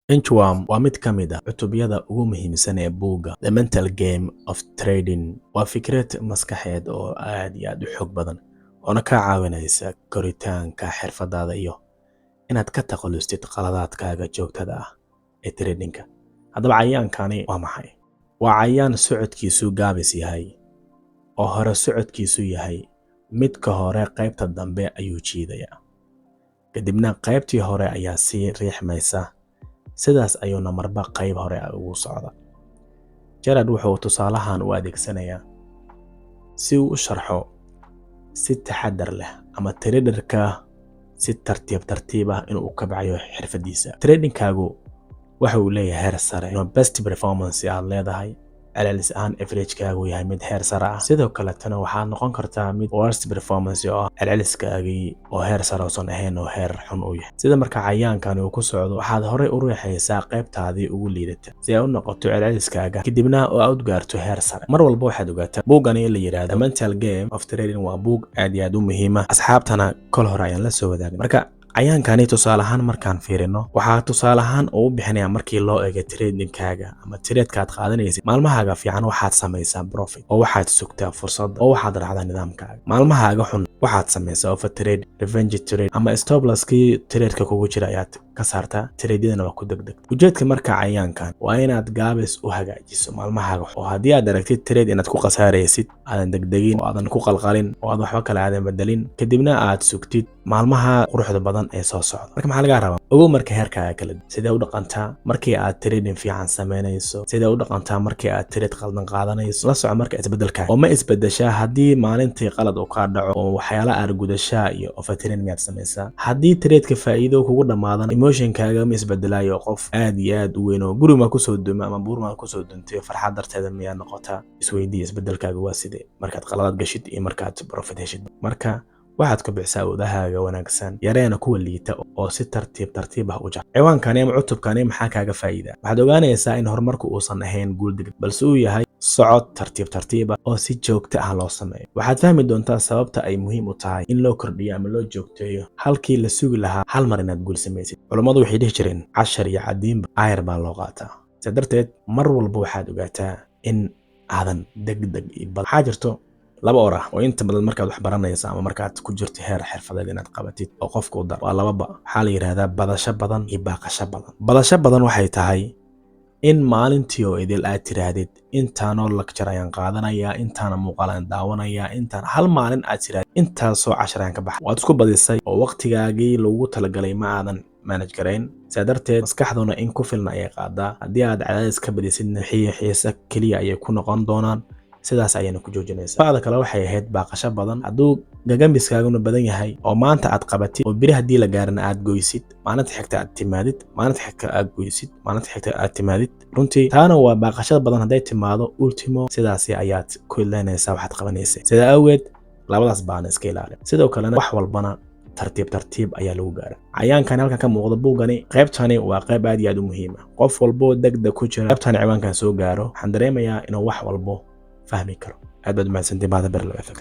Inchworm waa mid ka mid ah cutubyada ugu muhiimsan ee buugga The Mental Game of Trading. Waa fikrad maskaxeed oo aad iyo aad u xoog badan, oona kaa caawinaysa koritaanka xirfadaada iyo inaad ka takhalustid qaladaadkaaga joogtada ah ee tradingka. Haddaba, cayayaankani waa maxay? Waa cayayaan socodkiisu gaabis yahay oo hore socodkiisu yahay midka hore. Qaybta dambe ayuu jiidayaa, kadibna qaybtii hore ayaa sii riixmaysa. Sidaas ayuuna marba qayb hore ugu socda. Jared wuxuu tusaalahan u adeegsanayaa si uu u sharxo si taxadar leh ama traderka si tartiib tartiib ah inuu u kabcayo xirfadiisa. Tradingkaagu waxa uu leeyahay heer sare inuu best performance aad leedahay, celcelis ahaan averagekaagu yahay mid heer sare ah. Sidoo kaletana waxaad noqon kartaa mid worst performance oo ah celceliskaagii oo heer sare uusan ahayn oo heer xun uu yahay. Sida marka cayayaankani uu ku socdo, waxaad horey u riixaysaa qaybtaadii ugu liidata si ay u noqoto celceliskaaga, kadibna oo aad u gaarto heer sare. Mar walba waxaad ogaataa buuggani la yidhaahdo Mental Game of Trading waa buug aad iyo aad u muhiima. Asxaabtana kol hore ayaan la soo wadaagnay. Marka cayaankani tusaale ahaan markaan fiirino, waxaa tusaale ahaan uu bixinaya markii loo eego tradingkaaga ama tradeka aad qaadanaysid. Maalmahaaga fiican waxaad samaysaa profit oo waxaad sugtaa fursadda oo waxaad raacdaa nidaamkaaga. Maalmahaaga xun waxaad samaysaa over trade, revenge trade ama stop losskii tradeka kugu jira ayaad ka saartaa, tradeyadana waa ku degdeg. Ujeedka marka cayaankan waa inaad gaabis u hagaajiso maalmahaaga, oo haddii aad aragtid trade inaad ku khasaaraysid, aadan degdegin oo aadan ku qalqalin oo aad waxba kale aadan bedelin, kadibna aad sugtid maalmaha quruxda badan ee soo socda. Marka maxaa lagaa rabaa? Ogow marka heerkaaga kala sidee u dhaqantaa markii aad trading fiican samaynayso, sidee u dhaqantaa markii aad trade qaldan qaadanayso. La soco marka isbedelkaaga oo ma isbedeshaa haddii maalintii qalad uu kaa dhaco oo waxyaala aargudashaa iyo overtrade miyaad samaysaa? Haddii tradeka faa'iido kugu dhammaadana, emotionkaaga ma isbedelayo? Qof aad iyo aad u weyn oo guri ma kusoo duma ama buur ma kusoo duntay farxad darteeda miyaad noqotaa? Isweydii, isbedelkaaga waa sidee markaad qaladaad gashid iyo markaad profit heshid? Marka waxaad kobcisaa awoodahaaga wanaagsan, yareena kuwa liita oo si tartiib tartiib ah u jar. Ciwaankani ama cutubkani maxaa kaaga faa'iida? Waxaad ogaanaysaa in horumarku uusan ahayn guul degdeg, balse uu yahay socod tartiib tartiib ah oo si joogto ah loo sameeyo. Waxaad fahmi doontaa sababta ay muhiim u tahay in loo kordhiyo ama loo joogteeyo halkii la sugi lahaa hal mar inaad guul samaysid. Culummadu waxay dhihi jireen, cashar iyo cadiinba aayar baa loo qaataa. Sidaa darteed mar walba waxaad ogaataa in aadan degdeg iyo waxaa jirto laba or ah oo inta badan markaad wax baranayso ama markaad ku jirto heer xirfadeed inaad qabatid oo qofka u dar. Waa lababa. Waxaa la yidhahdaa badasho badan iyo baaqasho badan. Badasho badan waxay tahay in maalintii oo idil aad tiraahdid, intaanoo lecture ayaan qaadanayaa, intaana muuqaal ayaan daawanayaa, intaan hal maalin aad tirahdid, intaasoo cashar ayaan ka baxay. Waad isku badisay oo waqtigaagii lagu talagalay ma aadan manage garayn. Sidaa darteed maskaxduna in ku filna ayay qaadaa. Haddii aad cadaadis ka badisidna, xiise keliya ayay ku noqon doonaan, sidaas ayayna ku joojinaysaa. Bacda kale waxay ahayd baaqasho badan. Hadduu gagambiskaaguna badan yahay oo maanta aad qabatid oo beri haddii la gaarana aad goysid, maalinta xigta aad timaadid, maalinta xigta aad goysid, maalinta xigta aad timaadid, runtii taana waa baaqashada badan. Hadday timaado ultimo, sidaasi ayaad ku idlaynaysaa waxaad qabanaysay. Sidaa awgeed labadaas baana iska ilaali. Sidoo kalena wax walbana tartiib tartiib ayaa lagu gaara. Cayaankani halkan ka muuqda buuggani, qaybtani waa qayb aad iyo aad u muhiim ah. Qof walbo degdeg ku jira qaybtani ciwaankan soo gaaro, waxaan dareemayaa inuu wax walbo fahmi karo. Aad baad umahadsantiin bahda Berlow FX.